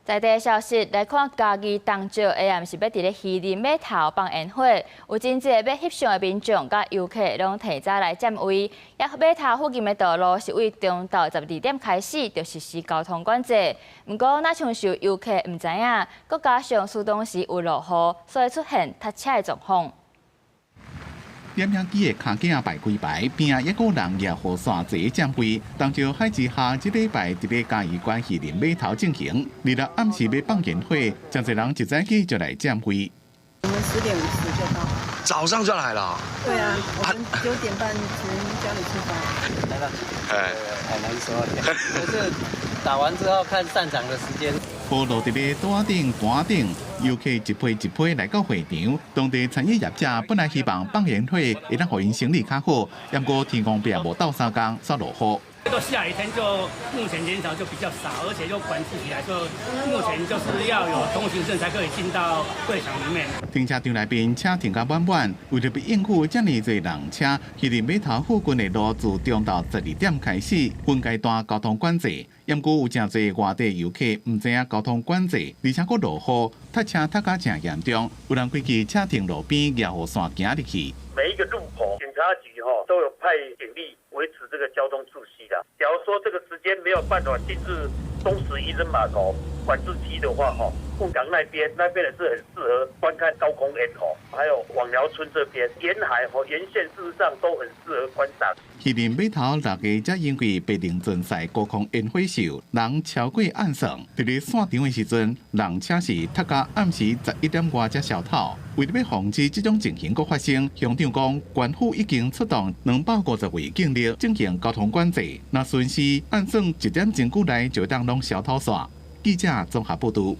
在地消息來看，嘉義東石下暗時欲佇咧漁人碼頭放煙火，有真濟欲翕相的民眾佮遊客攏提早來佔位。遐碼頭附近的道路是對中晝12點開始就實施交通管制。毋過，若像是有遊客毋知影，閣加上事當時有落雨，所以出現塞車的狀況。攝影機的跤架擺幾排，邊仔猶閣有人舉雨傘坐佔位。東石海之夏，這禮拜佇咧嘉義縣漁人碼頭進行。二六暗時欲放煙火，誠濟人一早起就來佔位。我們10點50就到。早上就來了。對啊，我們9點半從家裡出發。來了，哎，好難說，就是打完之後看散場的時間。雨落佇咧桌仔頂、盤頂，遊客一批一批來到會場。當地餐飲業者本來希望放煙火會當予𪜶生意較好，毋過天公伯無鬥相共，煞落雨。到下雨天就目前人潮就比較少，而且又管制起來，就目前就是要有通行證才可以進到會場裡面。停車場內邊車停甲滿滿，為著欲應付遮爾濟人車，漁人碼頭附近的路自中晝12點開始分階段交通管制。毋過有誠濟外地遊客毋知影交通管制，而且閣落雨，塞車塞甲誠嚴重，有人規支車停路邊，舉雨傘行入去。每一個路口，警察局吼都有派警力維持這個交通秩序的。假如說這個時間沒有辦法進入東石漁人碼頭管制區的話，吼，鳳港那邊也是很適合觀看高空煙火，還有網寮村這邊沿海和沿線，事實上都很適合觀賞。漁人碼頭六月才因為白龍船賽高空煙火秀，人超過按算。佇咧散場的時陣，人車是塞到暗時11點外才消透。為著欲防止這種情形閣發生，鄉長講，縣府已經出動250位警力進行交通管制。若巡視按算一點鐘內就當攏消透煞。記者綜合報導。